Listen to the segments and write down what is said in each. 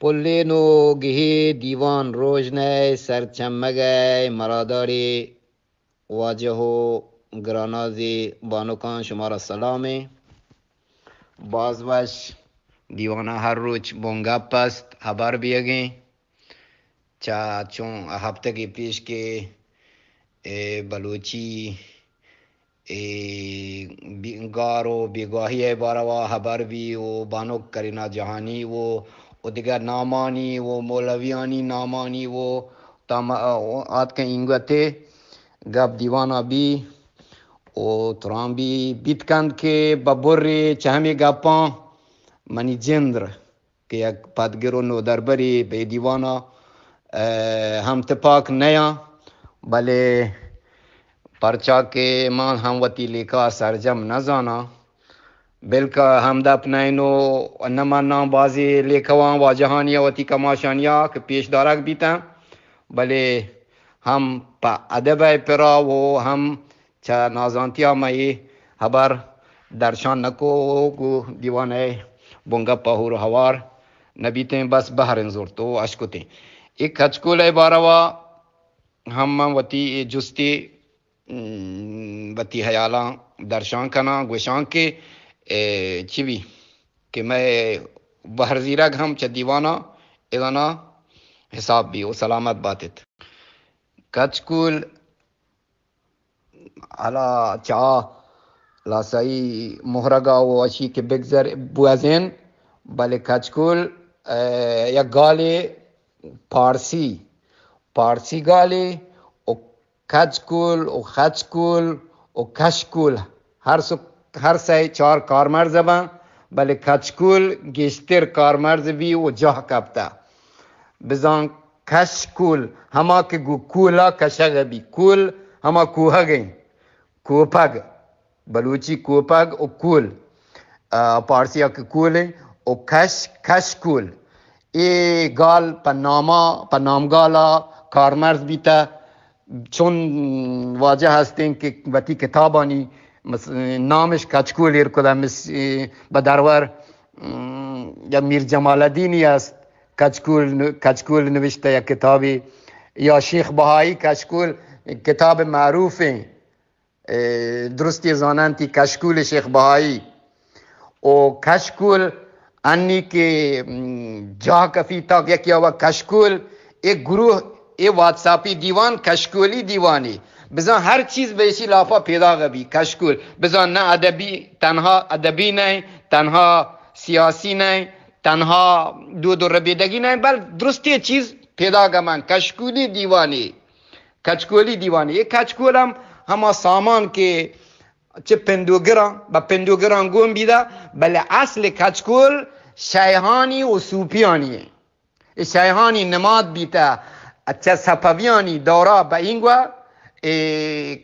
پلین و گہی دیوان روژنئے سرچمگئے مراداری واجہ و گرانازی بانکان شمارا سلامیں۔ باز وش دیوانا ہر روچ بنگپ است، ہبر بیگیں۔ چہ چون ہفتگی پیش کہ اے بلوچی اے بی-، گار و بیگواہی ء باروا ہبر بی و بانک کرینا جہانی و، و دگہ نامانی و مولویانی نامانی و تام-، آتکہ اینگتے گپ دیوانا بی و تران بی بیت کنت کہ ببرے چہ ہمے گپاں منی جندر کہ یک پدگر و نودربرے بے دیوانا، ء، ہم تپاک نیاں، بلے پرچا کہ من ہم وتی لیکہ ء سرجم نہ زاناں، بلکہ ہمدپ نئین و نہ مناں بازی لیکواں واجہانی ء وتی کماشانی ء کہ پیش دارگ بیتاں، بلے ہم پہ ادب ء پرا و ہم چہ نازانتی ء مئے ہبر درشان نکو، گوں دیوان ء بنگپ ء ہور ہوار نبیتیں، بس بہریں زرت و اشکتیں۔ اے کچکول ء باروا ہم من وتی اے جستی، م، وتی حیالاں درشان کناں، گوشاں کہ، اے، چی بی کہ مئے بہر زیرگ ہم چہ دیوانا اذانا حساب بی و سلامت باتت۔ کچکول حالا چا لاسائی مہرگا و اشی کہ بگذر بوزین، بلے کچکول، اه، یک گالے پارسی، پارسی گالے و کچکول و خچکول و کشکول ہر سو-، ہر سئے چار کارمرز بن، بلے کچکول گیشتر کارمرز بی و جاہ کپتہ۔ بزاں کش کول، ہما کہ گوں کولا کشگ بی۔ کول ہما کوہگ ایں۔ کوپگ، بلوچی کوپگ و کول، آ، پارسی ء کہ کول ایں۔ و کش، کش کول۔ اے گال پہ ناما، پہ نامگالا کارمرز بیتہ۔ چون واجہ ہستیں کہ وتی کتابانی مس-، نامش کچکول ایر کدہ، مس-، بہ درور، م، یا میر جمال الدینی است، کچکول ن-، کچکول نوشتہ یا کتابی، یا شیخ بہائی کچکول کتاب معروف ایں، اے، درستی زاننتی کشکول شیخ بہائی۔ و کشکول انی کہ، م، جاہ کفی تاک یکی آوا کشکول، اے گروہ، اے واتساپی دیوان کشکولی دیوانی۔ بزاں ہر چیز بہ ایشی لاپا پیداگ بی۔ کشکول بزاں نہ ادبی، تنہا ادبی نہ، تنہا سیاسی نہ، تنہا دود و ربیدگی نہ، بل درستی چیز پیداگ من۔ کشکولی دیوانی، کچکولی دیوانی۔ اے کچکول ہم ہما سامان کہ چہ پندوگراں، بہ پندوگراں گون بیدہ، بلے اصل کچکول شیہانی و صوفیانی ایں۔ اے شیہانی نماد بیتہ، چہ صفویانی دورا بہ اینگوا اے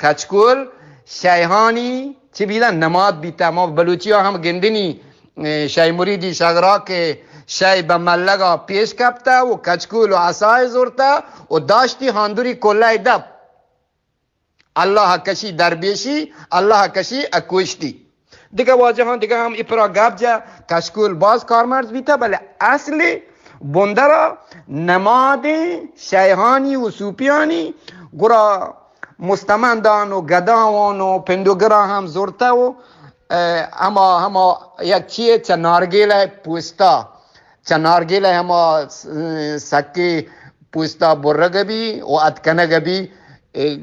کچکول شیہانی چی بیتہ، نماد بیتہ۔ ما بلوچی ہم گندنی، اے، شیح مریدی شگرا کہ شیح بہ ملگا پیش کپتہ و کچکول و عصای زرتہ و داشتی ہاندری کلہ دپ۔ اللہ کشی درویشی، اللہ کشی اکوشتی۔ دگہ واجہاں دگہ ہم اے پرا گپ جا، کشکول باز کارمرز بیتہ، بلے اصل بندرا نمادیں شیہانی و صوفیانی، گڑا مستمندان و گداوان و پندوگراں ہم زرتہ و، اه، ہما، ہما یک چیئے چہ نارگیلہ پوستا، چہ نارگیلہ ہما، اه، سکے پوستا برگ بی و اتکنگ بی، اه،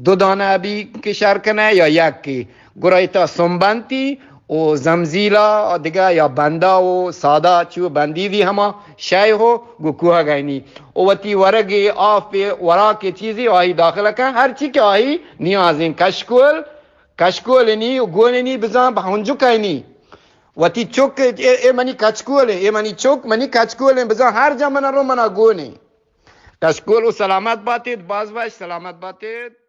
دو دانہ بی کہ شر کنہ یا یک کہ گڑا ایتا سنبنتی و زمزیلا دگہ یا بندا و سادا چو بندی بی ہما شے ہو گو کوہ گئنی و وتی ورگی آف وراک چیزی آہی داخل کن، ہر چی کہ آہی نیازیں۔ کشکول، کشکول نی و گون نی بزاں بہ ہنجکہ نی۔ وتی چک، اے، اے منی کچکول ایں، اے منی چک، منی کچکول ایں، بزاں ہر جا منا رو منا گون ایں۔ کشکول و سلامت باتید، باز وش سلامت باتید۔